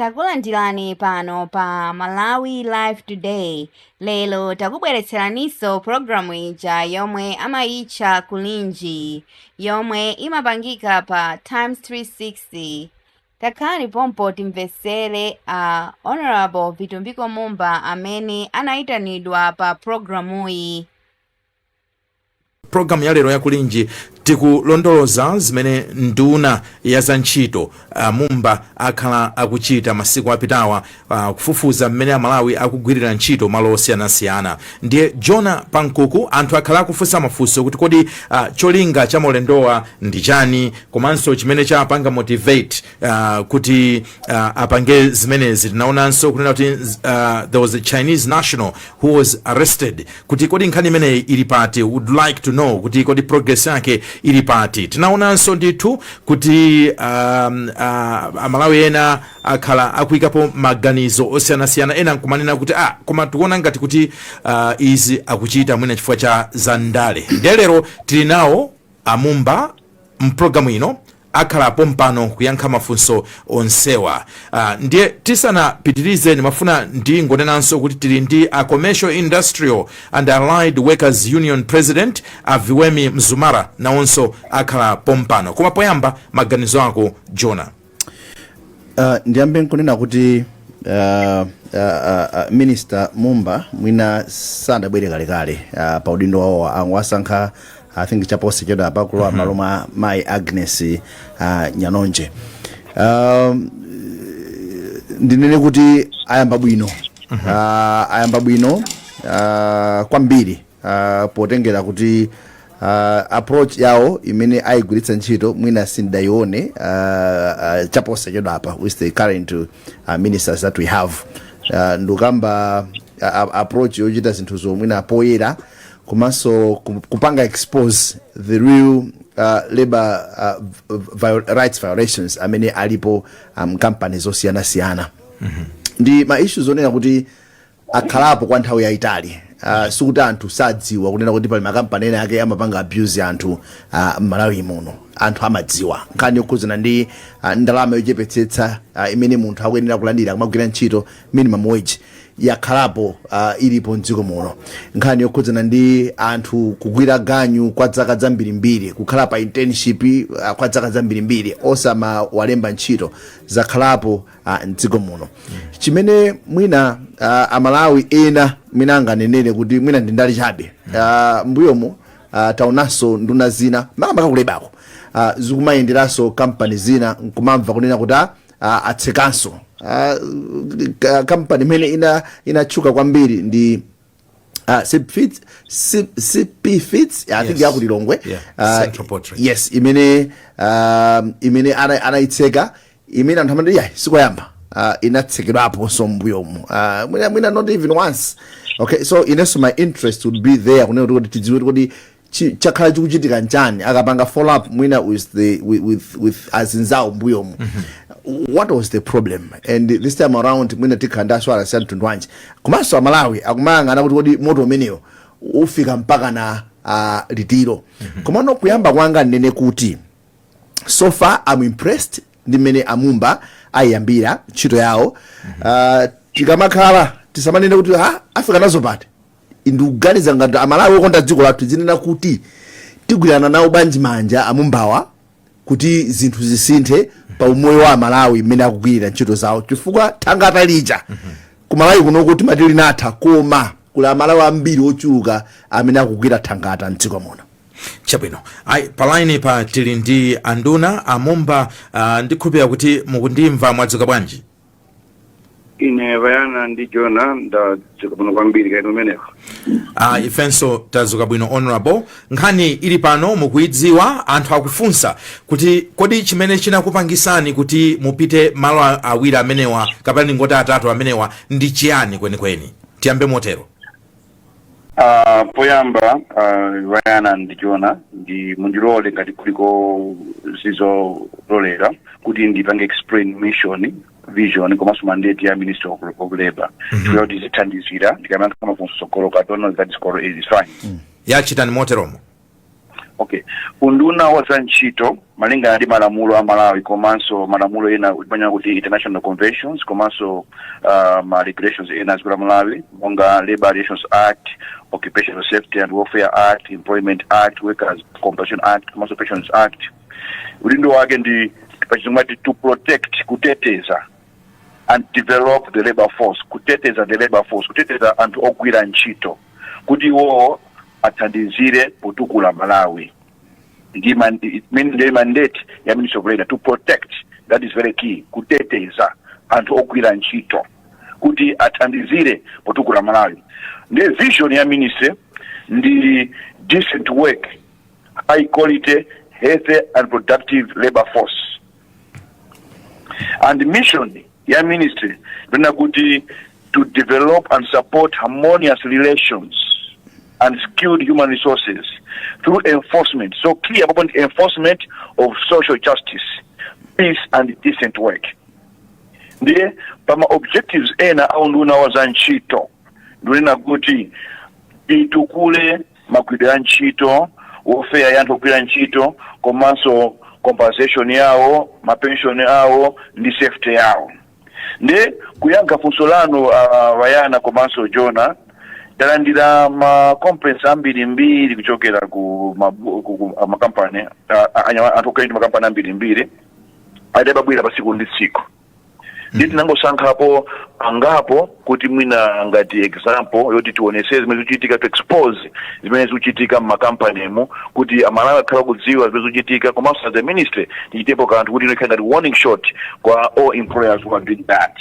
Takulandirani pano pa Malawi Live Today. Lero takubweretseraninso programu ija yomwe amayitcha Kulinji, yomwe imapangika pa Times 360. Takhalani pompo timvetsere a Honorable Vitumbiko Mumba amene anayitanidwa pa programuyi. Programu ya lero yakulinji tikulondoloza zimene nduna ya za ntchito Mumba akhala akuchita masiku apitawa, kufufuza mmene Amalawi akugwirira ntchito malo osiyanasiyana. Ndiye Jona Pankuku, anthu akhala akufunsa mafunso kuti kodi cholinga cha maulendowa ndi chani, komanso chimene chapanga motivate kuti apange zimenezi? Tinaonanso kunena kuti there was a Chinese national who was arrested, kuti kodi nkhani imeneyi ili pati? Would like to know kuti kodi progress yake ili pati? Tinaonanso ndithu kuti Amalawi ena akhala akuyikapo maganizo osiyanasiyana, ena nkumanena kuti koma tikuona ngati kuti izi akuchita mwina chifukwa cha zandale. Ndiye lero tili nawo Amumba mpulogalamu ino, akhalapo mpano kuyankha mafunso onsewa. Ndiye tisanapitirize, ndimafuna ndingonenanso kuti tili ndi a Commercial, Industrial and Allied Workers Union president, a Viwemi Mzumara, nawonso akhala pompano. Koma poyamba, maganizo ako, Jona. Ndiyambe nkunena kuti Minister Mumba mwina sadabwere kalekale pa udindo wawo. Angowasankha, I think, chaposachedwa pakulowa malo mwa mayi Agnes Nyanonje. Ndinene kuti ayamba bwino, ayamba bwino kwambiri, potengera kuti approach yawo imene ayigwiritsa ntchito mwina sindayione chaposachedwa apa with the current ministers that we have. Ndikamba approach yochita zinthuzo mwina poyera, komanso kupanga expose the real labor rights violations amene alipo companies zosiyanasiyana ndi ma issues onena kuti akhalapo kwa nthawi yayitali. Sikuti anthu sadziwa kunena kuti pali makampani ena ake amapanga abuse anthu m'Malawi muno. Anthu amadziwa nkhani yokhudzana ndi ndalama yochepetsetsa imene munthu akuyenera kulandira kumagwira ntchito, minimum wage, yakhalapo ilipo mdziko muno. Nkhani yokhudzana ndi anthu kugwira ganyu kwa zaka zambirimbiri, kukhala pa internship kwa zaka zambirimbiri osamawalemba ntchito, zakhalapo mdziko muno. Chimene mwina Amalawi ena mwina anganenere kuti mwina ndi ndale chabe, mbuyomu taonanso nduna zina, makamaka ku labour ko, zikumayenderanso kampani zina nkumamva kunena kuti atsekanso. Kampani imene inatchuka kwambiri ndi CP CP Fits, I think, yaku Lilongwe. Central Poultry. Yes, imene anayitseka, imene anthu amati yayi, sikoyamba, inatsekedwaponso mbuyomu, mwina not even once. Okay, so inenso my interest would be there kunena kuti tidziwe kuti chakhala chikuchitika nchani. Akapanga follow up mwina with the with with, with azinzawo mbuyomu, what was the problem? And this time around mwina tikhala ndi assurance ya mtundu wanji? Komanso Amalawi akumayang'ana kuti kodi moto umenewo ufika mpaka na litiro? Komano kuyamba kwanga ndinene kuti so far I'm impressed ndi mmene Amumba ayiyambira ntchito yawo. Tikamakhala tisamanene kuti ha, afika nazo pati. Ndikuganiza ngati Amalawi okonda dziko lathu zinena kuti tigwirana nawo bwanji manja Amumbawa kuti zinthu zisinthe pa umoyo wa Amalawi mmene akugwirira ntchito zawo, chifukwa thangata lija kumalawi kunoku timati linatha, koma kuli Amalawi ambiri ochuluka amene akugwira thangata mdziko muno. Chabwino. Ayi, pa line pa tili ndi anduna Amumba. Ndikhulupirira kuti mukundimva. Mwadzuka bwanji? Ine Vayana ndi Jona, ndadzuka bwino kwambiri. Kaino umeneko? Ifenso tadzuka bwino, Honorable. Nkhani ili pano mukuidziwa. Anthu akufunsa kuti kodi chimene chinakupangisani kuti mupite malo awiri amenewa, kapena ndingoti atatu amenewa, ndi chiyani kwenikweni? Tiyambe motero. Poyamba, Vayana ndi Jona, ndi mundilole ngati kuliko zizololera kuti ndipange explain mission, vision komanso mandate ya Ministry of Labor, chifukwa kuti zithandizira ndikamayankha mafunso tsogolo. I don't know if that is correct, is fine. Yachitani moteromo. Okay, unduna wa za ntchito, malingana ndi malamulo a Malawi komanso malamulo ena kupanya kuti international conventions komanso ma regulations ena aziko la Malawi, monga Labor Relations Act, Occupational Safety and Welfare Act, Employment Act, Workers Compensation Act komanso Pensions Act, udindo wake ndi, pachizungu ati, to protect, kuteteza, and develop the labor force, kuteteza the labor force, kuteteza anthu ogwira ntchito kuti iwowo athandizire potukula Malawi. Ndi mandate ya Ministry of Labor to protect. That is very key, kuteteza anthu ogwira ntchito kuti athandizire potukula Malawi. Ndi vision ya ministry ndi decent work, high quality, healthy and productive labor force. And mission ya ministry ndina kuti to develop and support harmonious relations and skilled human resources through enforcement, so clear about enforcement of social justice, peace and decent work. Ndiye pama objectives ena au nduna wa za ntchito ndinena kuti itukule magwiridwe ya ntchito, welfare ya anthu ogwira ntchito komanso compensation yawo, mapension awo ndi safety yawo. Ndi kuyankha funso lanu, Wayana komanso Jona, talandira ma complaints ambirimbiri kuchokera ku makampani, anthu ogwira ntchito makampani ambirimbiri adababwera pa tsiku ndi tsiku. Ndi tinangosankhapo angapo kuti mwina ngati example yoti tionese zimene zikuchitika, to expose zimene zikuchitika mmakampanimo kuti Amalawi akhala kudziwa zimene zikuchitika, komanso as a ministry tichitepo kanthu kuti ino ikhale ngati warning shot kwa all employers who are doing that.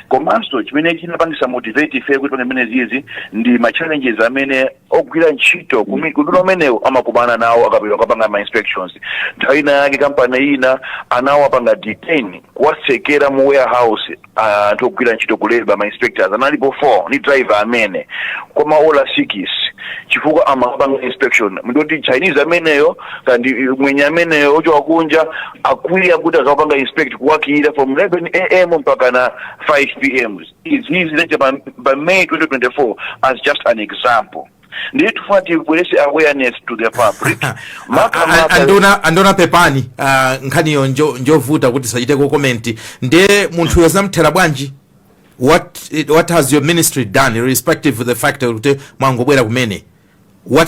Komanso chimene chinapangisa motivate ife kuti pange zimene zizi ndi ma challenges amene ogwira ntchito kunduna umenewo amakumana nawo akapita akapanga ma inspections. Nthawi ina yake kampani ina anawapanga detain, kuwatsekera mu warehouse anthu ogwira ntchito ku labor, ma inspectors analipo 4 ni driver amene, kwa maola 6, chifukwa amapanga inspection. Ndoti Chinese ameneyo kandi mwenye ameneyo ochoka kunja akwiya kuti azapanga inspect, kuwakira from 11 a.m. mpaka na 5 p.m. Izizi zacha pa May 2024, as just an example. Ndiye tifuna tibwerese awareness to the public. Anduna, pepani, nkhaniyo njovuta kuti sachiteko comment. Ndiye munthuyo zamthera bwanji? What has your ministry done, irrespective of the fact kuti mwangobwera kumene?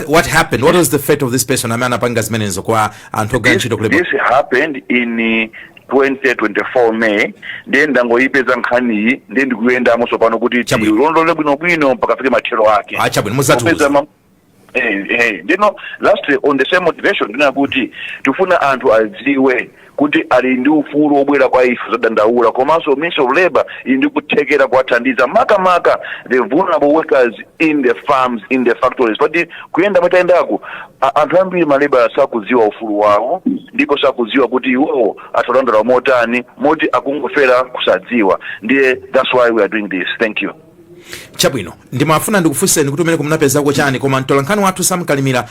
What happened? What was the fate of this person amene anapanga zimenezo kwa anthu ogwira ntchito ku labor? This happened in 2024 May. Ndiye ndangoyipeza nkhaniyi, ndiye ndikuyendamo pano kuti Chabwino. tilondole bwinobwino mpaka fike mathero ake. Ah, chabwino, muzatiuza. Popeza ndino lastly, on the same motivation, ndina kuti tifuna anthu adziwe kuti ali ndi ufulu wobwera kwa ife zodandaula, komanso Ministry of Labor ili ndi kuthekera kuwathandiza, makamaka the vulnerable workers in the farms, in the factories. Pati kuyenda mwetayendaku, anthu ambiri, ma labour, sakudziwa ufulu wawo ndipo sakudziwa kuti iwowo atalandola motani, moti akungofera kusadziwa. Ndiye that's why we are doing this. Thank you. Chabwino, ndimafuna ndikufunseni kuti umene kumunapezako chani, koma mtolankhani wathu Sam Kalimira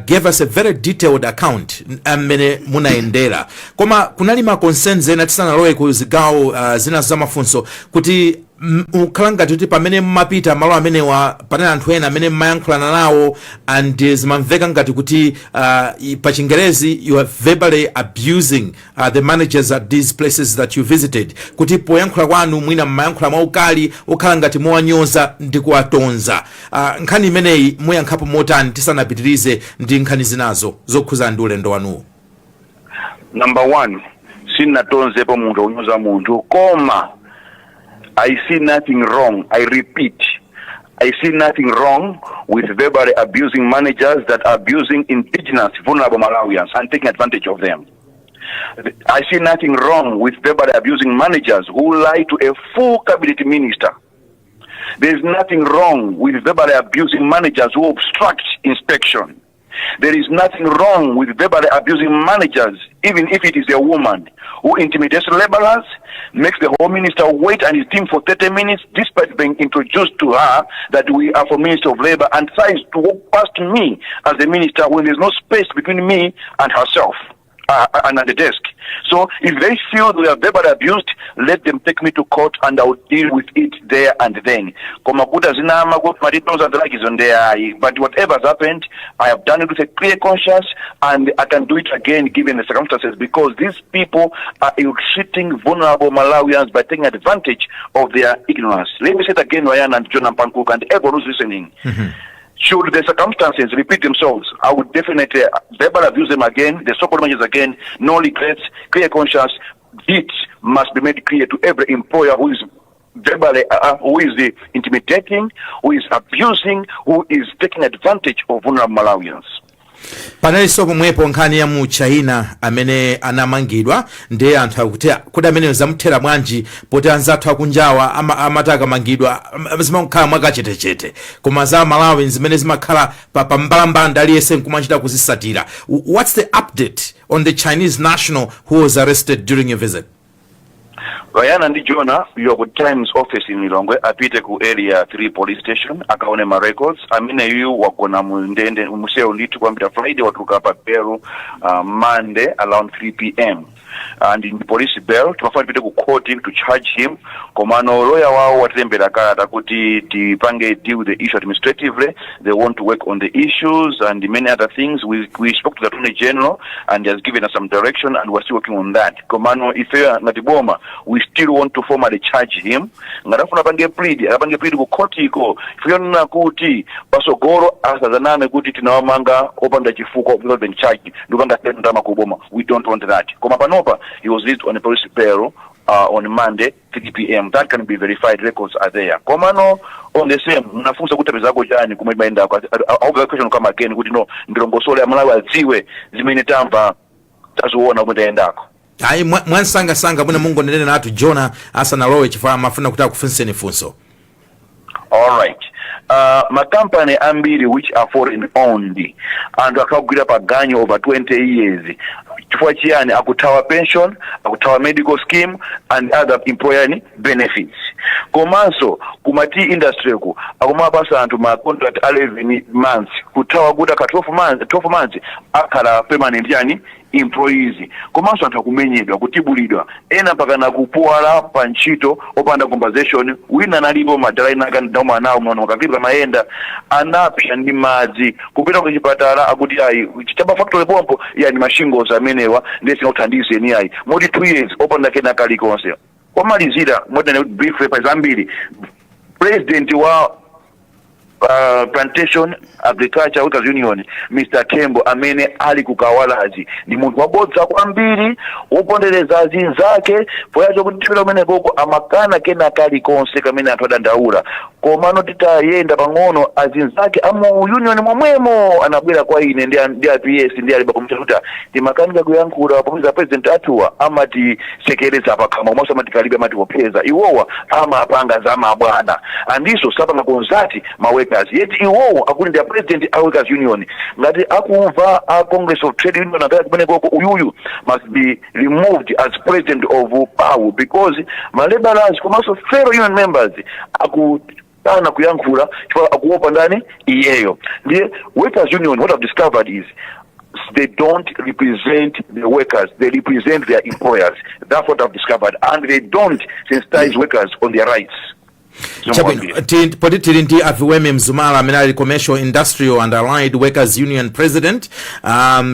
gave us a very detailed account mmene munayendera. Koma kunali ma concerns ena tisanalowe ku zigawo zina zamafunso, kuti ukhala ngati kuti pamene mmapita malo amenewa panali anthu ena amene mmayankhulana nawo and zimamveka ngati kuti pa Chingerezi you are verbally abusing the managers at these places that you visited, kuti poyankhula kwanu mwina mmayankhula mwaukali, ukhala ngati mowanyoza ndi kuwatonza. Nkhani imeneyi muyankhapo motani tisanapitirize ndi nkhani zinazo zokhuzana ndi ulendo wanuwo? Number one, sinatonzepo munthu, kunyoza munthu, koma I see nothing wrong, I repeat, I see nothing wrong with verbally abusing managers that are abusing indigenous vulnerable Malawians and taking advantage of them. I see nothing wrong with verbally abusing managers who lie to a full cabinet minister. There is nothing wrong with verbally abusing managers who obstruct inspection. There is nothing wrong with verbally abusing managers, even if it is a woman, who intimidates laborers, makes the home minister wait and his team for 30 minutes, despite being introduced to her that we are for Minister of Labor, and tries to walk past me as the minister when there's no space between me and herself. And on the desk. So if they feel they are verbally abused, let them take me to court and I will deal with it there and then. Koma kuti azinama kuti ma details and the like is on there. But whatever has happened, I have done it with a clear conscience and I can do it again given the circumstances, because these people are ill-treating vulnerable Malawians by taking advantage of their ignorance. Let me say it again, Ryan and John and Pankook and everyone who's listening. Should the circumstances repeat themselves, I would definitely verbally abuse them again, the so-called managers again, no regrets, clear conscience. It must be made clear to every employer who is verbally, who is intimidating, who is abusing, who is taking advantage of vulnerable Malawians. Panalinso pomwepo nkhani ya mu China amene anamangidwa, ndiye anthu akuti kuti amene zamuthera bwanji, poti anzathu akunjawa amati akamangidwa zimakhala mwakachetechete, koma za Malawi zimene zimakhala pa mbalambanda, aliyense nkumachita kuzisatira. What's the update on the Chinese national who was arrested during your visit? Ryan ndi Jonah, you ku Times office in Lilongwe, apite ku Area 3 police station akaone ma records. Amene yu wagona mu ndende mu cell ndithu kuyambira Friday, watuluka pa bail Monday around 3 p.m. and in police bail. Timafuna tipite ku court to charge him, komano lawyer wawo watilembera kalata kuti tipange deal with the issue administratively. They want to work on the issues and many other things. We spoke to the Attorney General and he has given us some direction and we're still working on that. Komano ife ngati boma, we still want to formally charge him. Ngati afuna apange plead, akapange plead ku court iko, ifeyonena kuti pasogolo asazaname kuti tinawamanga opanda chifukwa without being charged, ndikupanga ndalama kuboma. We don't want that. Koma panopa he was released on a police bail on Monday 3 p.m. That can be verified, records are there. Komano on the same, mnafunsa kuti apezako chani kumwe mayendako. I hope that question will come again kuti no ndilongosole, Amalawi adziwe zimene tamva, taziona kumwe tayendako. Ayi, mwansangasanga mwina mungonenera natu Jona asanalowe, chifukwa amafuna kuti akufunseni funso. All right. Makampani ambiri which are foreign owned, anthu akagwira paganyo over 20 years. Chifukwa chiyani? Akuthawa pension, akuthawa medical scheme and other employer benefits. Komanso kuma tea industry ku akumapasa anthu ma contract 11 months, kuthawa kuti akha 12 months, 12 months akhala permanent yani employees. Komanso anthu akumenyedwa, kutibulidwa, ena mpakana kupuwala pa ntchito opanda compensation. Wina analipo madala ina akandauma nawo mnaona makakilipa mayenda, anapsa ndi madzi, kupita ku chipatala akuti ayi, chapa factory pompo yani ma shingles amenewa ndiye singakuthandizeni ayi, moti 2 years opanda kena kalikonse. Komalizira modern brief pa zambiri, president wa Plantation Agriculture Workers Union, Mr Tembo, amene ali kukawalazi, ndi munthu wabodza kwambiri, wopondereza azinzake poyacho kuti thipira kumenekoko amakana kena kalikonse kamene anthu adandaula. Komano titayenda pang'ono, azinzake amu union momwemo anabwera kwa ine ndi a PS ndi ali bakomita kuti timakanika kuyankhula popeza president athuwa amatisekereza pakamwa, komanso amatikalibe, amatiopseza. Iwowa amapanga za mabwana andiso sapanga consult ma workers, yet iwowo akuti ndi a president a workers union. Ngati akumva a Congress of Trade Union akaya kumenekoko, uyuyu must be removed as president of PAWU, because ma laborers komanso fellow union members akutana kuyankhula chifukwa akuopa ndani? Iyeyo. Ndiye workers union, what I've discovered is they don't represent the workers, they represent their employers. That's what I've discovered, and they don't sensitize workers on their rights. Chabwino, poti tili ndi Aviweme Mzumala amene ali Commercial, Industrial and Allied Workers Union president,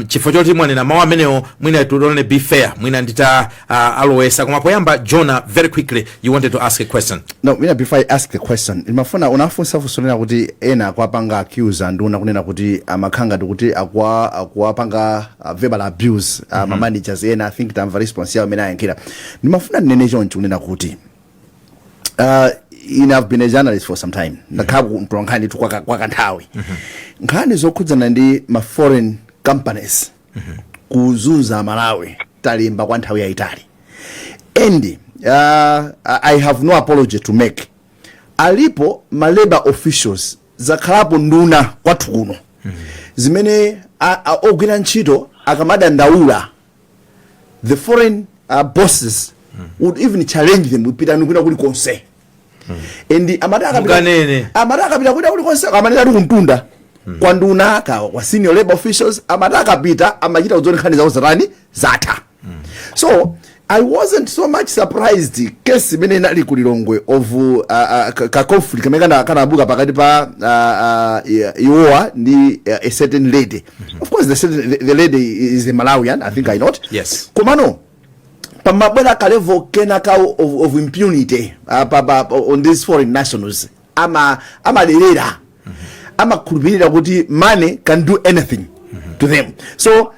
chifukwa choti mwanena mawu amenewo, mwina to only be fair, mwina ndita alowesa. Koma poyamba, Jonah, very quickly, you wanted to ask a question. No, mina before I ask the question, ndimafuna unafunsa funso lena kuti ena akuwapanga accuse anduna kunena kuti amakhala ngati kuti akuwapanga verbal abuse ma managers ena. I think tamva response yawo imene ayankhira. Ndimafuna ndinene chonchi kunena kuti ine I've been a journalist for some time, ndakhala kumtola nkhani tu kwa kanthawi. Nkhani zokhudzana ndi ma foreign companies kuzunza Malawi talimba kwa nthawi yayitali, and I have no apology to make. Alipo ma labor officials, zakhalapo nduna kwathu kuno zimene ogwira ntchito akamadandaula, the foreign bosses would even challenge them, "Pitani kwina kulikonse." And amati akapita Mukanene. Amati akapita kwina kulikonse, amanena ali kuntunda kwa nduna ka kwa senior labor officials, amati akapita amachita kudziona nkhani zawo zatani. Zatha. So I wasn't so much surprised case imene inali ku Lilongwe of ka conflict kamene kanabuka pakati pa iwowa ndi a certain lady. Of course the lady is a Malawian, I think, I not? Yes. Komano pamabwera ka level kena ka of impunity on these foreign nationals. Amaderera, amakhulupirira kuti money can do anything to them. So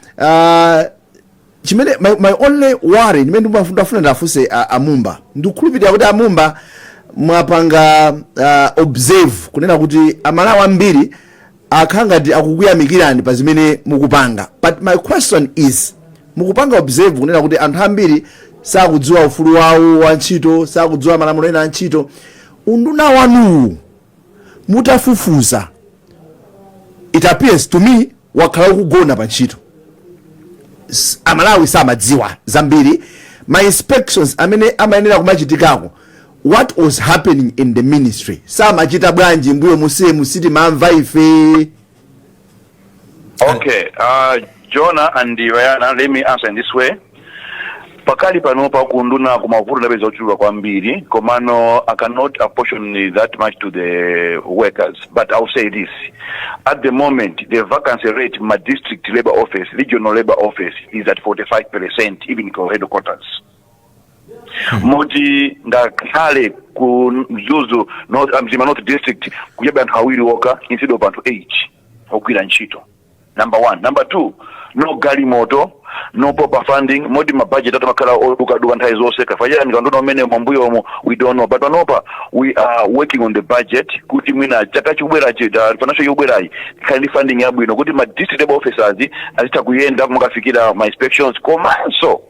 chimene my only worry ndimene ndimafuna ndafunse amumba, ndikukhulupirira kuti amumba mwapanga observe kunena kuti Amalawi ambiri akhala ngati akukuyamikirani pa zimene mukupanga, but my question is, mukupanga observe kunena kuti anthu ambiri sakudziwa ufulu wawo wa ntchito, sakudziwa malamulo ena a ntchito. Unduna wanuwu, mutafufuza, it appears to me wakhala ukugona pa ntchito. Amalawi samadziwa zambiri, ma inspections amene amayenera kumachitikako, what was happening in the ministry? Samachita bwanji mbuyo musiye musiti mamva ife? Okay, Jonah and Rayana, let me answer in this way. Pakali panopa kunduna kumavuto ndapeza ochuluka kwambiri, komano I cannot apportion that much to the workers, but I'll say this: at the moment the vacancy rate my district labor office, regional labor office, is at 45%, even ku headquarters, moti ngakhale ku Mzuzu North, Mzimba North District kuchabe anthu awiri okha instead of anthu 8 ogwira ntchito, number one. Number two, no galimoto, no proper funding, moti ma budget atamakhala odukaduka nthawi zonse. Kafanyani kanduna umene mwambuyo omo, we don't know, but panopa we are working on the budget kuti mwina chaka chikubwerachi, financial yobwerayi, tikhale ndi funding yabwino kuti ma district labor officers azitha kuyenda kumakafikira ma inspections, komanso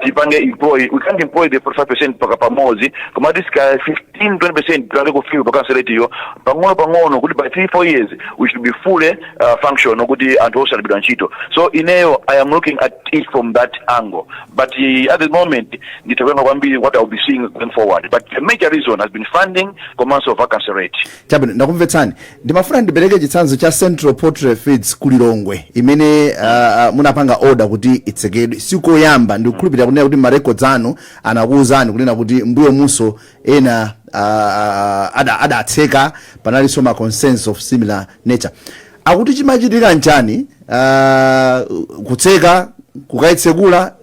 tipange employ. We can't employ the 45% paka pamodzi, koma tisika 15 20% tipange kufika pa rate iyo pang'ono pang'ono kuti by 3 4 years we should be fully functional, kuti anthu onse alipidwa ntchito. So ineyo I am looking at it from that angle, but at the moment nditakuyenga kwambiri what I will be seeing going forward, but the major reason has been funding komanso vacancy rate. Chabwino, ndakumvetsani. Ndimafuna ndipereke chitsanzo cha Central Poultry Feeds ku Lilongwe imene munapanga order kuti itsekedwe. Sikoyamba. Ndikukhulupirira kunena kuti ma records anu anakuwuzani kunena kuti mbuyo muso ena adatseka, panalinso ma concerns of similar nature. Akuti chimachitika nchani? Kutseka, kukayitsekula,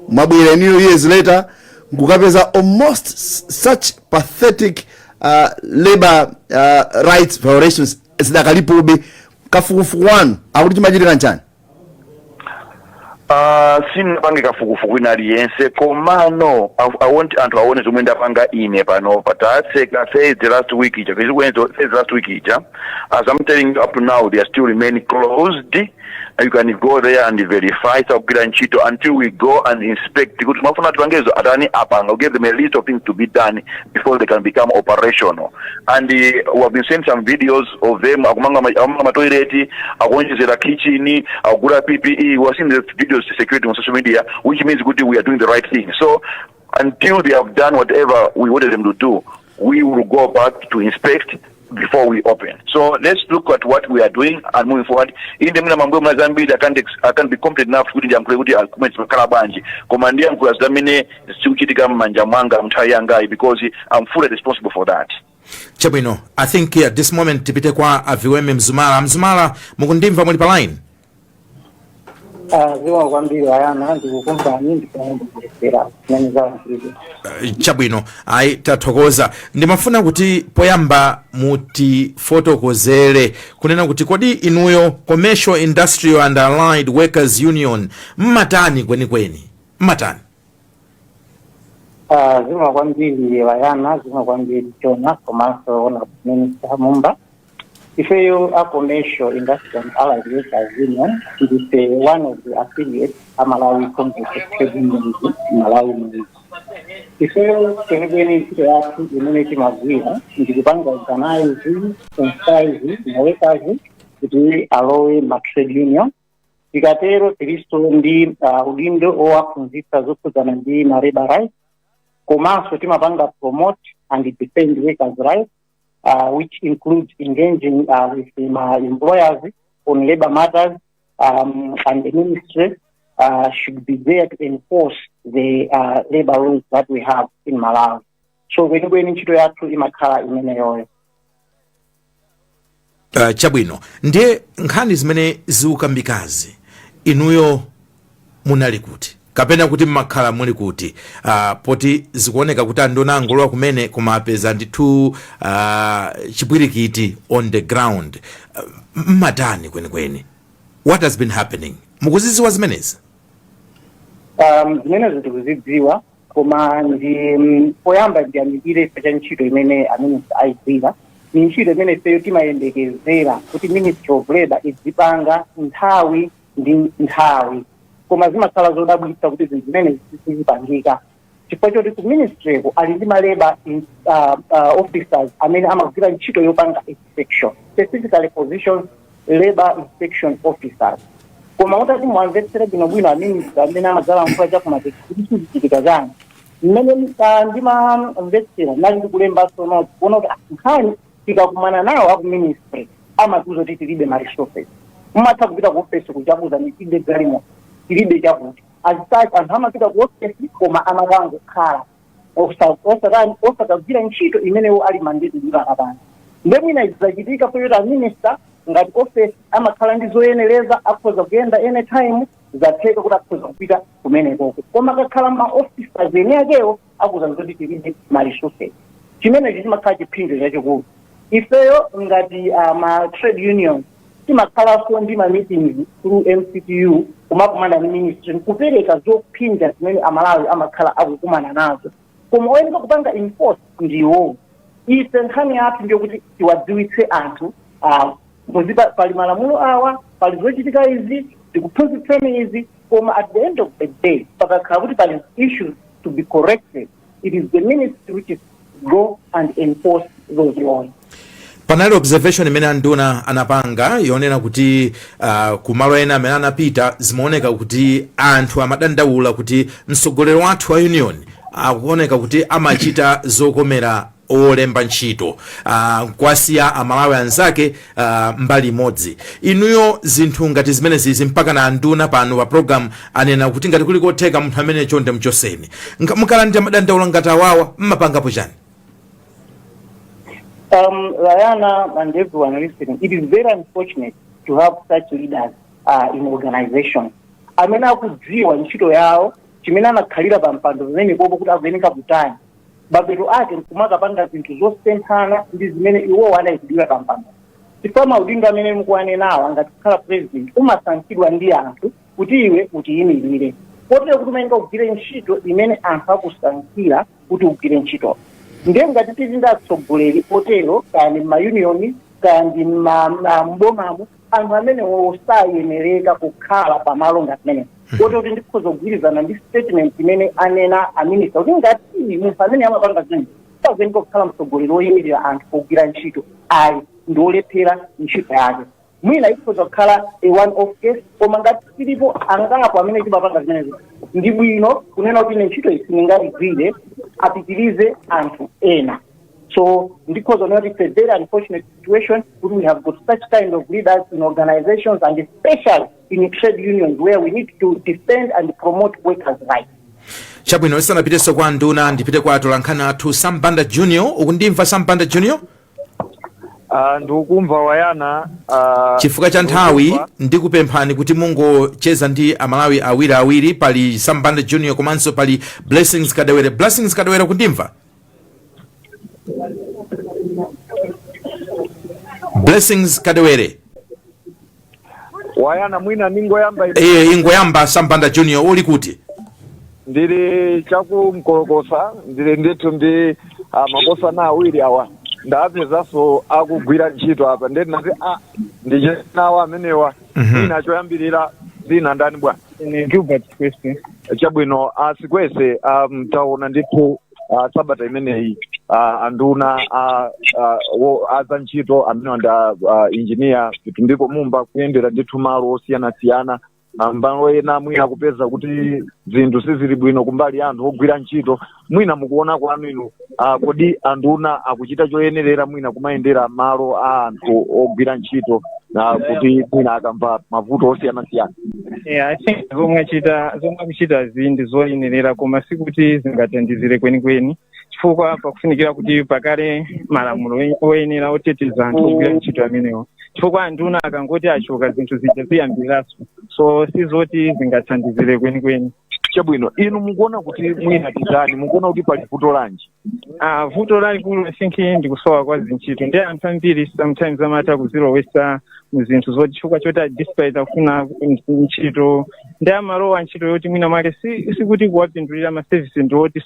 mwabwera new years later nkukapeza almost such pathetic labor rights violations zidakalipobe. Kafukufuku wanu akuti chimachitika nchani? Sinapange kafukufuku ina aliyense, komano I want anthu aone zomwe ndapanga ine panopa. Tatseka Thursday last week ija, Thursday last week ija. As I'm telling you, up to now they are still remain closed. You can go there and verify, sakugwira ntchito until we go and inspect kuti mafuna tipangezo atani apanga. We give them a list of things to be done before they can become operational, and we have been sent some videos of them akumanga ma toilet, akuonjezera kitchen, akugula PPE. We have seen the videos circulating on social media, which means kuti we are doing the right thing. So until they have done whatever we wanted them to do, we will go back to inspect before we open. So let's look at what we are doing and moving forward. Inde mwina mambo mna zambiri I can't be complete enough kuti ndiyankhule kuti kumene zimakhala bwanji, koma ndiyankhula zimene zikuchitika m'manja mwanga mnthawi yangayi because I'm fully responsible for that. Chabwino, I think at this moment tipite kwa Aviweme Mzumala. Mzumala, mukundimva? Muli pa line? Zikomo kwambiri ayana, ndikukumvani, ndikuendesera zimene zalankhulidwa. Chabwino, ayi, tathokoza. Ndimafuna kuti poyamba mutifotokozere kunena kuti kodi inuyo Commercial, Industrial and Allied Workers Union mmatani kwenikweni, mmatani? Zikomo kwambiri ayana, zikomo kwambiri Jona, komanso Honorable Minister Mumba. Ifeyo a Commercial, Industrial and Allied Workers Union ndife one of the affiliates a Malawi Congress of Trade Unions Malawi muno. Ifeyo kwenikweni ntchito yathu imene timagwira ndikupanga organize, sensitize ma workers kuti alowe ma trade union. Tikatero tilinso ndi udindo owaphunzitsa zokhudzana ndi ma labor rights, komanso timapanga promote and defend workers' rights, which includes engaging with my employers on labor matters and the ministry. should be there to enforce the labor laws that we have in Malawi. So kwenikweni ntchito yathu imakhala imeneyoyo. Chabwino, ndiye nkhani zimene zikukambikazi, inuyo munali kuti, kapena kuti mmakhala muli kuti? Poti zikuoneka kuti anduna angolowa kumene, koma apeza ndithu chipwirikiti on the ground. Mmatani kwenikweni? What has been happening? Mukuzidziwa zimenezi? Zimenezo tikuzidziwa, koma ndi poyamba ndiyamikire chifukwa cha ntchito imene a minister ayigwira. Ni ntchito imene ifeyo timayembekezera kuti Ministry of Labor idzipanga nthawi ndi nthawi, koma zimakhala zodabwitsa kuti zinthu zimene sizipangika chifukwa choti ku ministryko ali ndi ma labor officers amene amagwira ntchito yopanga inspection, specifically positions labor inspection officers. Koma utati mwamvetsere bwinobwino a minister amene amadzalankhula chakumapeto kuti sizichitika chani, mmene ndimamvetsera nali ndikulembanso notes kuona kuti nkhani tikakumana nawo aku ministry amatiuza kuti tilibe ma resources. Mumatha kupita ku office kuchakuza tilibe galimoto, tilibe chakuti. As such, anthu amapita ku office koma amakangokhala osatani, osakagwira ntchito imenewo ali mandated kuti akapanga. Nde mwina zachitika poyota minister ngati office amakhala ndi zoyenereza, akhoza kuyenda anytime, zatheka kuti akhoza kupita kumenekoko, koma akakhala ma officers ene akewo akuza kuti tilibe ma resources. Chimenechi chimakhala chiphinjo chachikulu. Ifeyo ngati ma trade union timakhalanso ndi ma meetings through MCTU, kumakumana ndi ministry kupereka zophinja zimene Amalawi amakhala akukumana nazo, koma oyenera kupanga enforce ndiwo. Ife nkhani yathu ndiyokuti tiwadziwitse anthu muzipa pali malamulo awa, pali zochitika izi, tikuphunzitseni izi, koma at the end of the day pakakhala kuti pali issues to be corrected, it is the ministry which is go and enforce those laws. Panali observation imene anduna anapanga yonena kuti kumalo ena amene anapita zimaoneka kuti anthu amadandaula kuti mtsogoleri wathu wa union akuoneka kuti amachita zokomera olemba ntchito, kwasiya Amalawi anzake mbali imodzi. Inuyo zinthu ngati zimenezi, mpaka na anduna pano pa program anena kuti ngati kuli kotheka munthu amene chonde mchoseni. Mukalandira madandaula ngati awawa, mmapangapo chani? Rihanna and everyone listening, it is very unfortunate to have such leaders in organizations. Amene akudziwa ntchito yawo, chimene anakhalira pa mpando pamene popo kuti akuyeneka kutani, mapeto ake nkumakapanga zinthu zosemphana ndi zimene iwowo anayikidwira pa mpando, chifukwa maudindo amene mukuwanenawa, ngati kukhala president, umasankhidwa ndi anthu kuti iwe utiyimirire, kotero kuti umayeneka kugwire ntchito imene anthu akusankhira kuti ugwire ntchito. Ndiye ngati tili ndi atsogoleri otero, kaya ndi m'mayunioni, kaya ndi m'bomamo, anthu amenewo sayenereka kukhala pamalo ngati menewo, kotero kuti ndikhoza kugwirizana ndi statement imene anena a minister kuti ngati munthu amene amapanga zimene sakuyeneka kukhala mtsogoleri woyimirira anthu pogwira ntchito ayi, ndi wolephera ntchito yake. Mwina ikhoza kukhala a one off case, koma ngati tilipo angapo amene timapanga zimenezo, ndi bwino kunena kuti ine ntchito iyi sindingayigwire, apitirize anthu ena. So ndikhoza kunena kuti it's a very unfortunate situation kuti we have got such kind of leaders in organizations and especially in trade unions, where we need to defend and promote workers' rights. Chabwino, isanapitenso kwa nduna, ndipite kwa atolankhani athu Sambanda Junior. Ukundimva, Sambanda Junior? Ndikukumva, Wayana. Chifukwa cha nthawi, ndikukumva. Ndikupemphani kuti mungocheza ndi Amalawi awiriawiri. Pali Sambanda Junior komanso pali Blessings Kadewere. Blessings Kadewere, kundimva, Blessings Kadewere? Wayana, mwina ningoyamba ine. Iye ingoyamba. Sambanda Junior, uli kuti? Ndili chakumkolokosa, ndili ndithu ndi makosana awiri awa, ndapezanso akugwira ntchito apa, ndeti nati ndichenawo amenewa. Mwina choyambirira, dzina ndani bwana? Ine Gilbert Sikwese. Chabwino, Asikwese, taona ndithu sabata imeneyi anduna a za ntchito amene ndi Engineer Vitumbiko Mumba kuyendera ndithu malo osiyanasiyana, malo ena mwina kupeza kuti zinthu sizili bwino kumbali ya anthu ogwira ntchito. Mwina mukuona kwanu inu, kodi anduna akuchita choyenerera mwina kumayendera malo a anthu ogwira ntchito? Kuti mwina akamva mavuto osiyanasiyana. Yeah, I think zomwe akuchita zi ndi zoyenerera, koma sikuti zingathandizire kwenikweni, chifukwa pakufunikira kuti pakale malamulo oyenera oteteza anthu ogwira ntchito amenewo, chifukwa anduna akangoti achoka, zinthu zija ziyambiraso, so sizoti zingathandizire kwenikweni. Chabwino, inu mukuona kuti mwina titani? Mukuona kuti pali vuto lanji? Ah, vuto lalikulu, I think, ndikusowa kwa zintchito, ndi anthu ambiri sometimes amatha kuzilowesa muzinthu zoti chifukwa choti despite akufuna ntchito, ndi amalowa ntchito yoti mwina mwake sikuti kuwapindulira, ma service ndi oti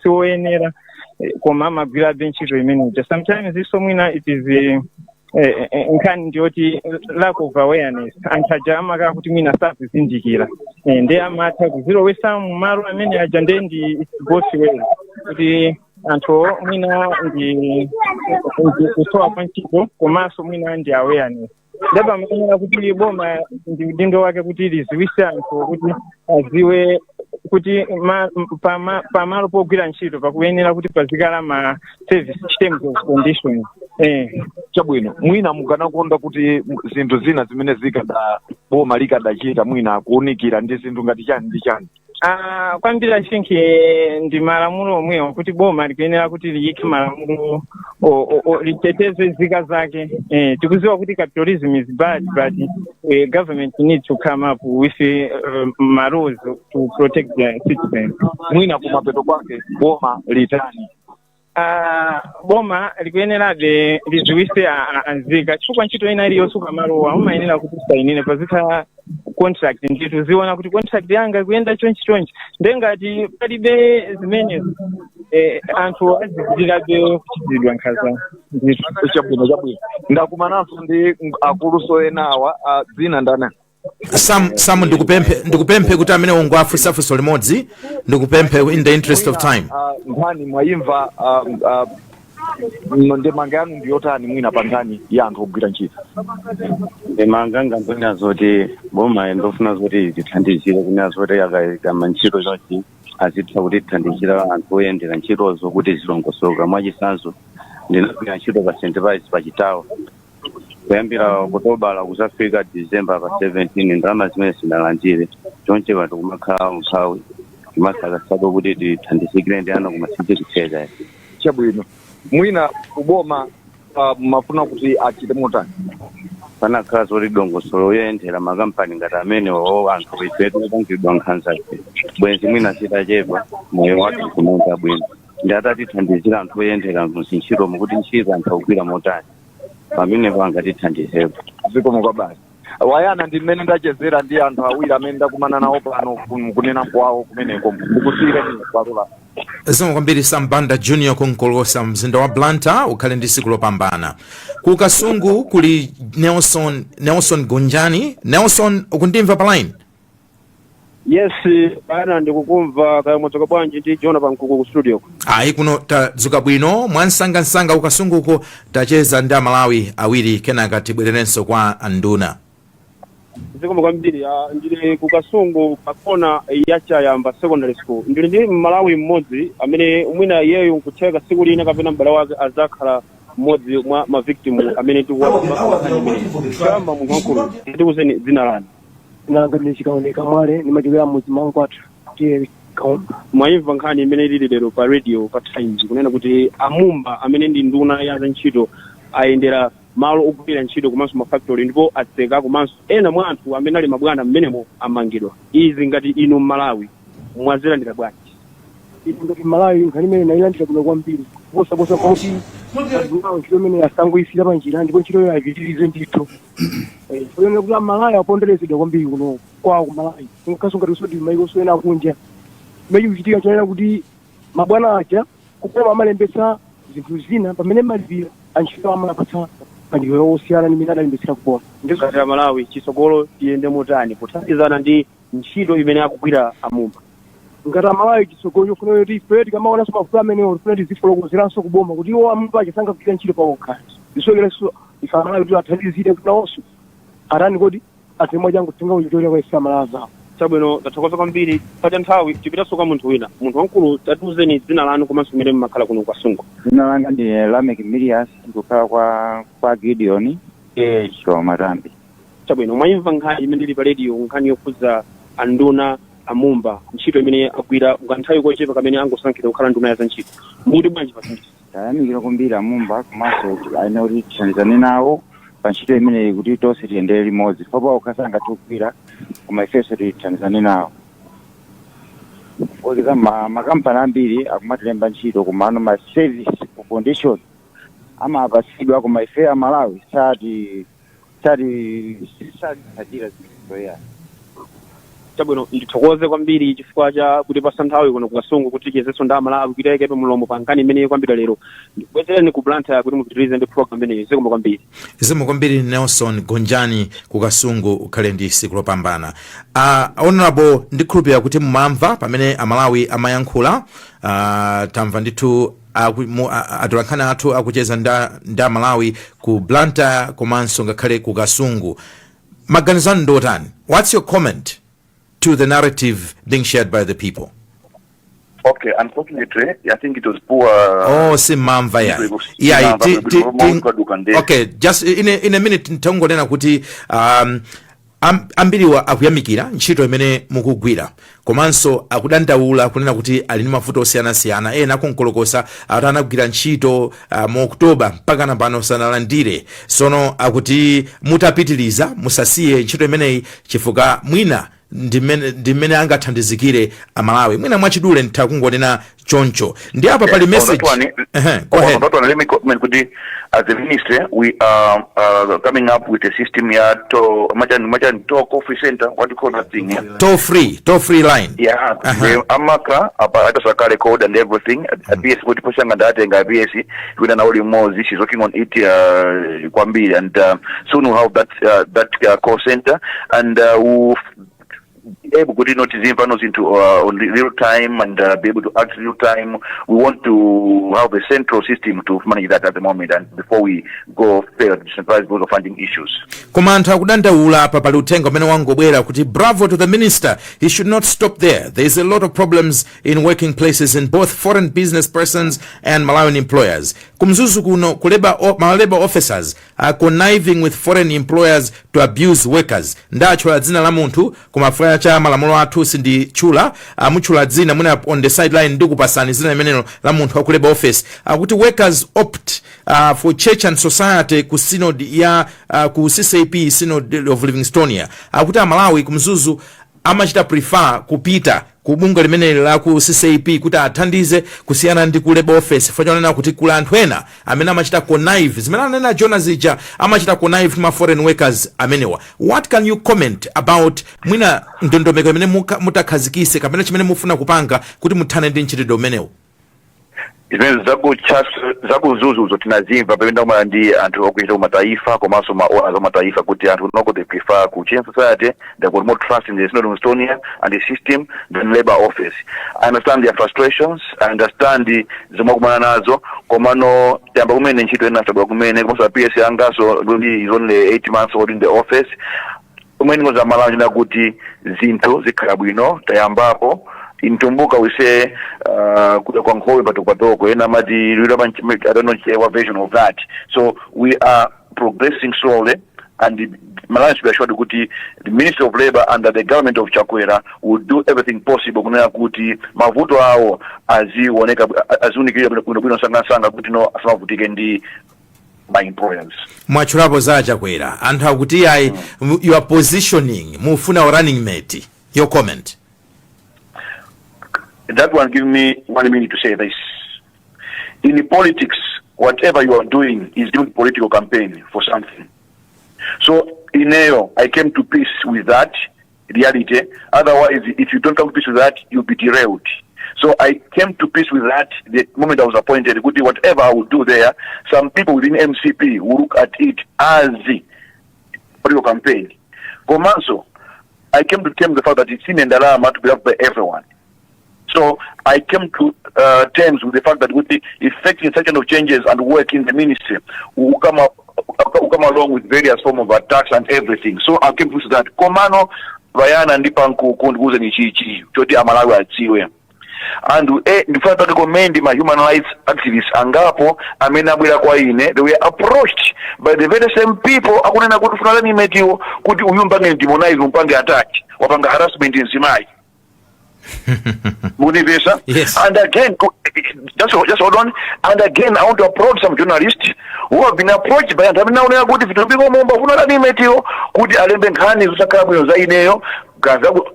siwoyenera, koma amagwirabe ntchito imeneja. Sometimes iso mwina it is nkhani ndiyoti lack of awareness. Anthu aja amakhala kuti mwina sakuzindikira, ndi amatha kuzilowesa mumalo amene aja. Nde ndi it's both ways, kuti anthu mwina ndi kusowa kwa ntchito, komanso mwina ndi awareness. Ndipo amayenera kuti boma ndi udindo wake kuti liziwise anthu kuti aziwe kuti pamalo pogwira ntchito pakuyenera kuti pazikhala ma service terms of conditions. Chabwino, mwina mukanakonda kuti zinthu zina zimene zikada boma likadachita, mwina kuwunikira ndi zinthu ngati chani ndi chani? Ah, kwambiri, I think, ndi malamulo omwewo, kuti boma likuyenera kuti liyike malamulo liteteze nzika zake. Tikuziwa kuti capitalism is bad, but government need to come up with ma laws to protect the citizens. Mwina kumapeto kwake boma litani? Ah, boma likuyenerabe liziwise anzika, chifukwa ntchito ina iliyonse ukamalowa umayenera kuti usayinire, pazikhala contract, ndithu ziona kuti contract yanga ikuyenda chonchi chonchi. Ndengati palibe zimenezo, anthu azipitirirabe kuchitidwa nkhanza ndithu. Chabwino, ndakumananso ndi akuluso enawa. Dzina ndana? Sam, ndikupemphe kuti amene ungoafunsa funso limodzi, ndikupemphe in the interest of time. Nkhani mwayimva, ndemanga yanu ndiyotani mwina pa nkhani ya anthu ogwira ntchito? Ndemanga ngandonena zoti boma ndofuna zoti tithandizire kunena zoti akayikama ntchito chonchi, azitha kuti tithandizira anthu oyendera ntchitozo kuti zilongosoka. Mwachisanzo, ndinagwira ntchito pa St Pius pachitawa kuyambira Okutobala kuzafika December pa 17, ndalama zimene sinalandire. Chonche panthu kumakhala umphawi, kumasakasaka kuti tithandizikire ndi ana, koma sizikutheka. Chabwino, mwina kuboma mafuna kuti achite motani? Panakhala zoti dongosolo loyendera makampani ngati amenewo, anthu ife tipangidwa nkhanza bwenzi mwina zitachepa, moyo wathu kumayenda bwino, ndi atatithandizira anthu oyendera muzintchitomo kuti ntchito anthu akugwira motani, pamenepo angatithandizepo. Zikomo kwa basi, wayana. Ndi mmene ndachezera ndi anthu awiri amene ndakumana nawo pano kunena kwawo kumeneko. Ndikusiyire kwalola. Zikomo kwambiri, Sambanda Junior kunkolosa mzinda wa Blantyre. Ukhale ndi tsiku lopambana. Ku Kasungu kuli Nelson, Nelson Gonjani. Nelson, ukundimva pa line? Yes bana, ndikukumva. Kaya mwadzuka bwanji ndi Jona Pamkuku ku studio? Ayi, kuno tadzuka bwino. Mwansangansanga, kukasunguko tacheza ndi Amalawi awiri, kenaka tibwererenso kwa anduna. Zikomo kwambiri. Ndili ku Kasungu pakona ya Chayamba Secondary School. Ndili ndi Mmalawi mmodzi amene mwina iyeyo nkutheka tsiku lina kapena m'bale wake azakhala mmodzi mwa ma victim amene tikuwapa. Choyamba, munthu wamkulu, tikuuzeni dzina lanu. Nanga ndine Chikaoneka Mwale, ndimachokera mudzi mwankwathu, tiye Kaomba. Mwayimva nkhani imene ilili lero pa radio pa Times, kunena kuti amumba amene ndi nduna ya zantchito ayendera malo ogwirira ntchito komanso ma factory, ndipo atseka, komanso ena mwa anthu amene ali mabwana mmenemo amangidwa. Izi ngati inu Mmalawi mwazilandira bwanji? Ine ngati Malawi, nkhani imene nayilandira bwino kwambiri, kuposaposa kuti azunawo ntchito imene asangoyisira panjira, ndipo ntchitoyo ayipitirize ndithu. Kuyenera kuti Amalawi aponderezedwa kwambiri kuno kwawo ku Malawi, nkaso ngati usodi maiko ena akunja. Imene chikuchitika chonena kuti mabwana aja kuboma amalembetsa zinthu zina, pamene malipiro antchito amapatsa malipiro osiyana ndi imene adalembetsera kuboma. Ngati Amalawi, chitsogolo tiyende motani pothandizana ndi ntchito imene akugwira amumba? Ngati Amalawi, chitsogolo chofuna kuti ife tikamaonanso mavuto amenewo, tifuna tizifotokozeranso kuboma kuti iwo amumba aja sangagwira ntchito pawokha, zisokerenso ife Amalawi kuti athandizire kuti nawonso atani, kodi azimwa changu tenga kuchitolera kwa ife Amalawi zawo. Chabwino, tathokoza kwambiri. Pacha nthawi, tipitanso kwa munthu wina. Munthu wamkulu, tatiuzeni dzina lanu komanso kumene mmakhala kuno kwa Kasungu. Dzina langa ndi Lamek Milias, ndikukhala kwa Gideon. Chiwawa Matambi. Chabwino, mwayimva nkhani imene ili pa radio, nkhani yokhudza anduna amumba, ntchito imene agwira kanthawi kochepa kamene angosankhidwa kukhala nduna ya zantchito. Mukuti bwanji pa zinthu? Tayamikira kwambiri amumba, komanso ayenera kuti tithandizane nawo pa ntchito imeneyi kuti tonse tiyendere limodzi. Papo okha kugwira, koma ifenso tithandizane nawo. Okiza makampani ambiri akumatilemba ntchito, komano ma service condition amapatsidwa, koma ife Amalawi sati sati zinthu. Chabwino, ndithokoze kwambiri chifukwa cha kutipasa nthawi kuno kukasungu kuti tichezenso ndi Amalawi kuti ayikepo mlomo pa nkhani imene kwambiri lero. Ndikubwezereni ku Blantyre kuti mupitirize ndi program imeneyi. Zikomo kwambiri. Zikomo kwambiri, Nelson Gonjani kukasungu. Ukhale ndi tsiku lopambana. Honorable, ndikhulupirira kuti mumamva pamene Amalawi amayankhula. Tamva ndithu atolankhani athu akucheza nda Amalawi ku Blantyre komanso ngakhale ku Kasungu. Maganizo anu ndotani? What's your comment to the narrative being shared by the people? Okay, unfortunately, I think it was poor. Oh, simamva yayi. Yayi, okay, just in a minute ntangonena kuti ambiriwa akuyamikira ntchito imene mukugwira, komanso akudandaula kunena kuti ali ndi mavuto osiyanasiyana. Ena akunkolokosa ati anagwira ntchito mu Oktoba, mpaka na pano sanalandire. Sono akuti mutapitiliza, musasiye ntchito imeneyi, chifukwa mwina ndimene angathandizikire Amalawi. Mwina mwachidule nditha kungonena choncho. Ndi apa pali message. Ehe, go ahead. On that one, let me comment kuti as a ministry we are coming up with a system ya to machan machan to coffee center, what do you call that thing, yeah? Toll free line. Yeah. The amaka apa atasakale code and everything. PS kuti poshanga ndatenga PS kuenda nawo limodzi. She's working on it kwambiri, and soon we'll have that call center and we'll be able kuti not zimva zinthu on real time and be able to act real time. We want to have a central system to manage that at the moment and before we go further to decentralize because of funding issues. Koma anthu akudandaula. Apa pali uthenga umene wangobwera kuti, "Bravo to the minister. He should not stop there. There is a lot of problems in working places in both foreign business persons and Malawian employers. Kumzuzu kuno kuleba ma labor officers are conniving with foreign employers to abuse workers." Ndatchula dzina la munthu, koma chifukwa cha malamulo athu sinditchula. Amutchula dzina mwina on the sideline, ndikupasani dzina limenelo la munthu wa ku labor office. Akuti workers opt for Church and Society ku synod ya ku CCAP Synod of Livingstonia. Akuti Amalawi kumzuzu amachita prefer kupita ku bungwe limeneli la ku CCAP kuti athandize kusiyana ndi ku labor office, chifukwa chonena kuti kuli anthu ena amene amachita connive, zimene anena Jona zija, amachita connive ma foreign workers amenewa. What can you comment about mwina ndondomeko imene mutakhazikise kapena chimene mufuna kupanga kuti muthane ndi mchitidwe umenewu? Zimene zakumzuzuzo tinazimva pamene ndakumana ndi anthu okuchita kumataifa komanso ma owners amataifa, kuti anthu noko they prefer ku Church Society. They got more trust in the Synod of Livingstonia and the system than labor office. I understand their frustrations, I understand zomwe akumana nazo, komano tiyamba kumene ntchito ina sabwa kumene, komanso PS angaso ndi is only 8 months old in the office. Umene ngoza Malawi na kuti zinthu zikhala bwino, tayambapo. In Tumbuka we say kuda kwa nkhowe patoko patoko, ena amati lwira. I don't know what version of that. So we are progressing slowly, and the Malawi should be assured kuti the Ministry of Labor under the government of Chakwera will do everything possible kunena kuti mavuto awo azioneka, aziunikira bwinobwino sangasanga, kuti no asamavutike ndi ma employers. Mwatchulapo za Chakwera. Anthu akuti ayi, you are positioning, mufuna running mate. Your comment? That one, give me one minute to say this. In politics, whatever you are doing is doing political campaign for something. So ineyo, I came to peace with that reality. Otherwise, if you don't come to peace with that, you'll be derailed. So I came to peace with that the moment I was appointed. Kuti whatever I would do there, some people within MCP will look at it as political campaign. Komanso, I came to terms with the fact that it's in ndalama to be loved by everyone. So I came to terms with the fact that with the effecting such kind of changes and work in the ministry will come along with various form of attacks and everything. So I came to that. Komano vayana ndi pankuku, ndikuuze ni chichi choti Amalawi adziwe. Anthu ndifuna ndipange commend ma human rights activists angapo amene abwera kwa ine. They were approached by the very same people akunena kuti tifuna running mate wo kuti uyu mpange demonize, mpange attack, wapanga harassment mzimayi. Mukundimvetsa? Yes. And again, just hold on. And again, I want to approach some journalists who have been approached by anthu amene aonera kuti Vitumbiko Mumba ufuna running mate wo kuti alembe nkhani zosakhala bwino za ineyo,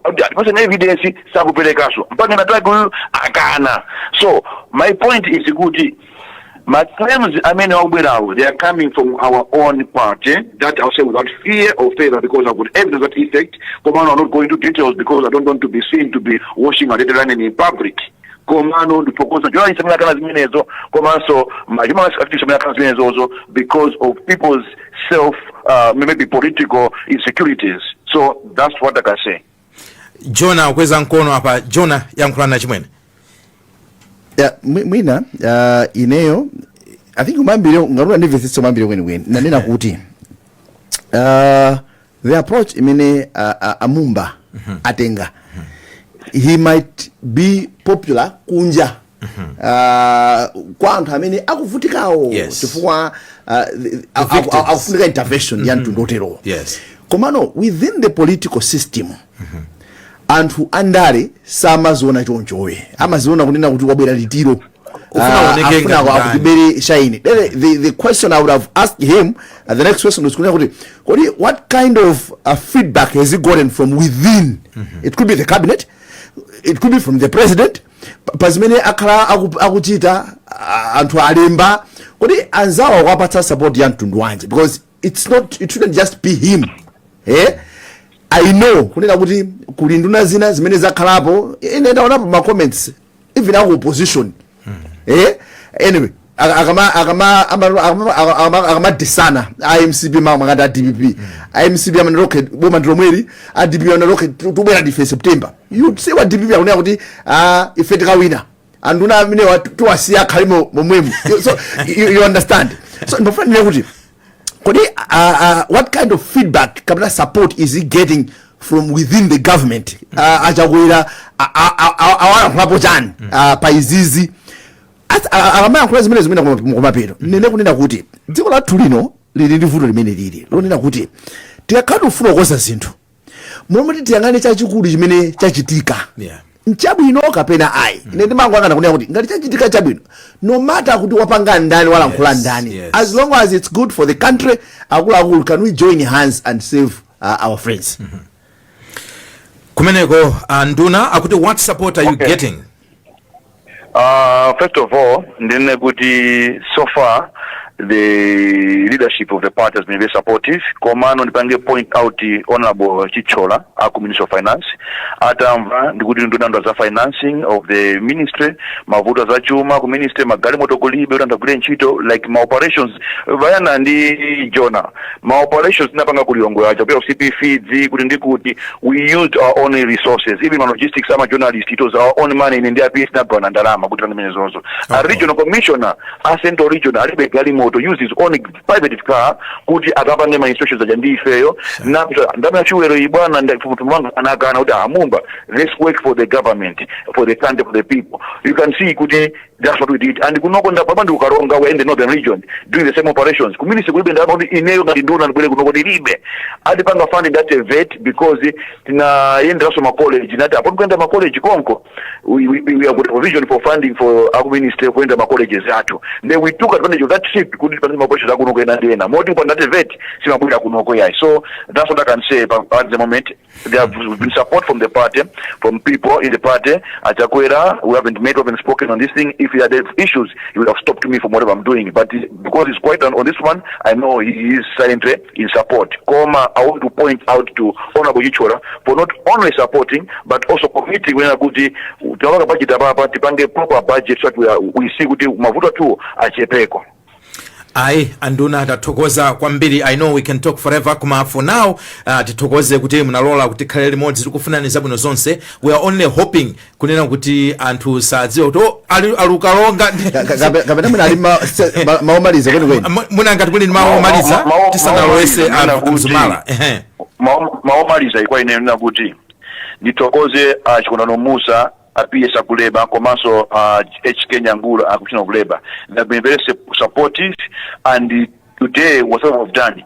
atipase evidence, sakuperekaso mpaka nataki uyu akana. So my point is kuti my claims amene akubwerawo, they are coming from our own party. That I'll say without fear or favor because I've got evidence that effect. Komano I'm not going into details because I don't want to be seen to be washing our dirty linen in public. Komano ndithokoza journalists amene akana zimenezo, komanso ma human rights activists amene akana zimenezozo because of people's self maybe political insecurities. So that's what I can say. Jona akweza mkono apa. Jona, yankhulana chimwene. Ya, mwina ineyo I think umambire ngarura ndimvetsetsa umambire kwenikweni nanena kuti the approach imene amumba atenga, he might be popular kunja kwa anthu amene akuvutikawo chifukwa victims. Akufunika intervention ya mtundu oterowo. Komano within the political system, anthu andale samaziona chonchowe, amaziona kunena kuti wabwera litiro. Ufuna uoneke afuna ngati ndani. Akutibere shine. The question I would have asked him, the next question was kunena kuti kodi what kind of feedback has he gotten from within? It could be the cabinet, it could be from the president. Pa zimene akhala akuchita, anthu alemba kodi anzawo akuwapatsa support ya mtundu wanji? Because it shouldn't just be him, eh? I know kunena kuti kuli nduna zina zimene zakhalapo. Ine ndaonapo ma comments even aku opposition, eh? Anyway, akamadisana a MCP makati a DPP, a MCP amanena, "Okay, boma ndilomweri." A DPP amanena, "Okay, tubwera ndife September." You see what DPP akunena kuti, "Ah, ife tikawina anduna amene tiwasiya akhale momwemo." So you understand? So ndinofanira kuti kodi what kind of feedback kapena support is he getting from within the government? Achakwera awalankhulapo chani pa izizi? Akamayankhula zimene kumapeto nene kunena kuti dziko lathu lino lili ndi vuto limene lili lonena kuti tikakhala tikufuna kukonza zinthu, momwe tiyang'ane chachikulu chimene chachitika nchabwino kapena ayi. Ine ndimangwangana kunena kuti ngati chachitika chabwino, no matter kuti wapanga ndani, walankhula ndani, as long as it's good for the country, akuluakulu, can we join hands and save our friends? Kumeneko nduna akuti what support are you getting? First of all, ndinene kuti so far the leadership of the party has been very supportive. Komano ndipange point out Honorable Chichola aku Ministry of Finance atamva ndikuti nduna za financing of the ministry, mavuto za chuma ku ministry, magalimoto kulibe kuti anthu agwire ntchito, like ma operations vayana ndi Jona, ma operations tinapanga ku Lilongwe aja kupita ku CP Feeds kuti ndikuti we used our own resources, even ma logistics ama journalist, it was our own money. Ine ndi a PS tinagawana ndalama kuti pamene zonso a regional commissioner a Central Region alibe galimoto, use his own private car kuti akapange ma instructions aja ndi ifeyo napita ndamene chiwero ibwana mwanga anakana kuti amumba, let's work for the government, for the country, for the people. You can see kuti that's what we did. And kunoko ndapapa ndi ukaronga, we in the Northern Region doing the same operations. Ku ministry kulibe ndalama kuti ineyo ngati nduna ndibwere kunoko, ndilibe. Atipanga fund that vet because tinayenderanso ma college, nati apo tikuyenda ma college konko, we have got a provision for funding for our ministry kuyenda ma colleges athu. Then we took advantage of that trip kuti tipande ma operations akunoko ena ndi ena moti kupanda vet simabwera kunoko yayi. So that's what I can say at the moment. There have been support from the party, from people in the party. Achakwera, we haven't met, we haven't spoken on this thing. If he had issues, he would have stopped me from whatever I'm doing. But because he's quite on this one, I know he is silently in support. Koma, I want to point out to Honorable Yichora for not only supporting, but also committing when kuti tinapanga budget apapa, tipange proper budget so that we see kuti mavuto tu achepeko. Ayi, anduna, tathokoza kwambiri. I know we can talk forever, koma for now tithokoze kuti munalola kuti tikhale limodzi. Tikufunani zabwino zonse. We are only hoping kunena kuti anthu sadziwa kuti oh, ali ukalonga. Kapena mwina ali maomaliza kwenikweni. Mwina ngati kuli ndi mawu omaliza tisanalowese Mawu omaliza, mzumala. Ehe. Maomaliza ikwa ine nena kuti ndithokoze a Chikondano Musa. A PS aku Labour komanso HK Nyangula a Commissioner of Labour, they have been very supportive, and today, whatever we've done,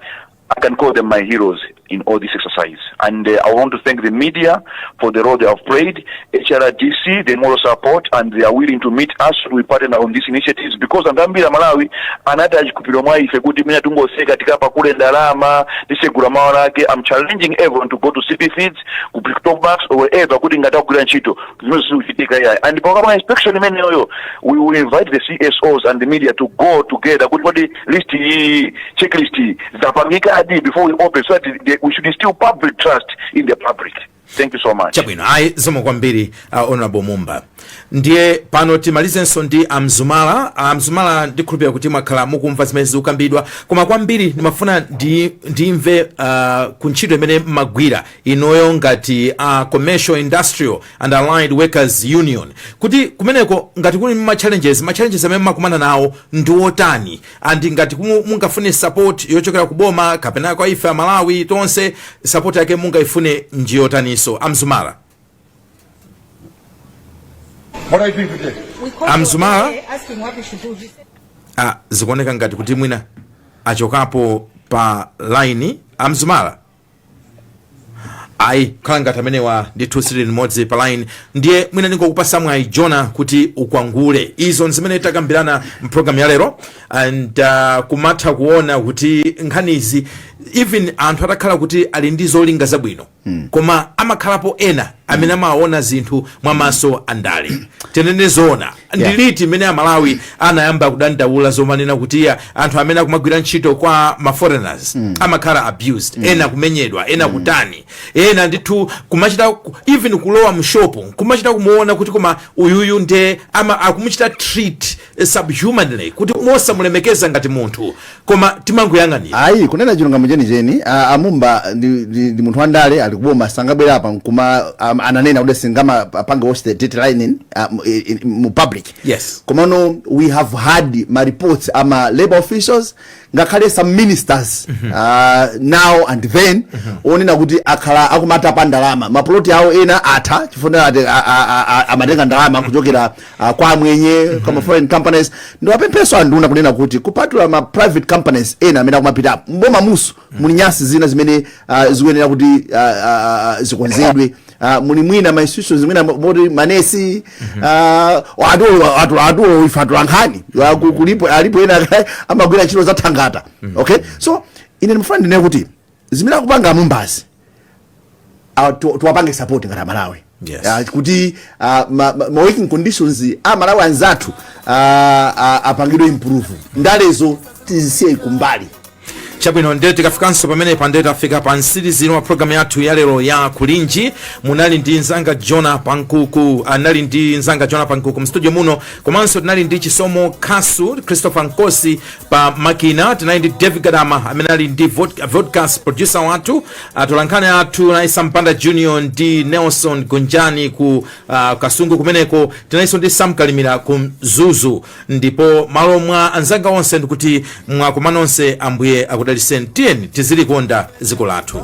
I can call them my heroes in all this exercise. And I want to thank the media for the role they have played, HRDC, the moral support, and they are willing to meet us. We partner on these initiatives because anthu ambiri Malawi anati achikupiro mwa ife kuti mina tungoseka tikapakule ndalama tisegula mawu ake. I'm challenging everyone to go to CP Feeds, ku Top Bucks or wherever, kuti ngati akugwira ntchito zimene zikuchitika iyayi. And pakama inspection imeneyoyo, we will invite the CSOs and the media to go together kuti kodi list iyi, checklist iyi zapangikadi before we open, so that we should instill public trust in the public. Thank you so much. Chabwino, ayi, zikomo kwambiri, Honorable Mumba. Ndiye pano timalizenso ndi Amzumala. Amzumala, ndikhulupirira kuti mwakhala mukumva zimene zikukambidwa, koma kwambiri ndimafuna ndimve ku ntchito imene mmagwira inuyo ngati Commercial, Industrial and Allied Workers Union, kuti kumeneko ngati kuli ma challenges amene mmakumana nawo ndi otani, and ngati mungafune support yochokera ku boma kapena kwa ife Amalawi tonse, support yake mungaifune njiyotaniso, Amzumala? What are you doing today? Amzumala? Asking what we should do. Ah, zikuoneka ngati kuti mwina achokapo pa line Amzumala. Ayi, khala ngati amenewa ndithu sili limodzi pa line. Ndiye mwina ndingokupasa mwayi, Jona, kuti ukwangule izo zimene takambirana mpulogalamu ya lero, and kumatha kuona kuti nkhanizi, even anthu atakhala kuti ali ndi zolinga zabwino, koma amakhalapo ena amene amaona zinthu mwamaso andale. Tenene zoona, ndi liti imene Amalawi anayamba kudandaula zomanena kuti ya anthu amene akumagwira ntchito kwa ma foreigners amakhala abused, ena kumenyedwa, ena kutani, ena ndithu kumachita even kulowa mshopo kumachita kumuona kuti koma uyuyu nde ama akumuchita treat subhumanly, kuti mosamulemekeza ngati munthu, koma timangoyang'anira? Ayi, kunena chilungamo chenicheni, Amumba ndi munthu wandale, ali kuboma, sangabwera apa nkuma ananena kuti singamapange wash the dirty linen mu public. Komano we have had ma reports ama labor officials, ngakhale some ministers now and then, onena kuti akhala akumatapa ndalama, maploti awo ena atha chifukwa ati amatenga ndalama kuchokera kwa amwenye, kwa ma foreign companies. Ndiwapempheso anduna kunena kuti kupatula ma private companies ena amene akumapita mboma, muso muli nyasi zina zimene zikuyenera kuti zikonzedwe. Muli mwina ma institutions mwina moti manesi atulo ife atulankhani kulipo, alipo ena amagwira ntchito za thangata. Okay, so ine ndimafuna ndinene kuti zimene akupanga Amumbazi, tiwapange support ngati Amalawi. Kuti ma working conditions a Malawi anzathu apangidwe improve, ndalezo tizisiye kumbali. Chabwino, ndiye tikafikanso pamene ndiye tafika pa mtsiriziro wa programu yathu ya lero ya Kulinji. Munali ndi nzanga Jona Pankuku, anali ndi nzanga Jona Pankuku mstudio muno, komanso tinali ndi Chisomo Khasu, Christopher Nkosi pa makina, tinali ndi David Gadama amene ali ndi vodcast producer wathu, atolankhani athu naisa Mpanda Junior ndi Nelson Gonjani ku Kasungu kumeneko, tinalinso ndi Sam Kalimira ku Mzuzu. Ndipo malo mwa anzanga onse ndikuti mwakoma nonse, Ambuye akudaliseni. Tiyeni tizilikonda dziko lathu.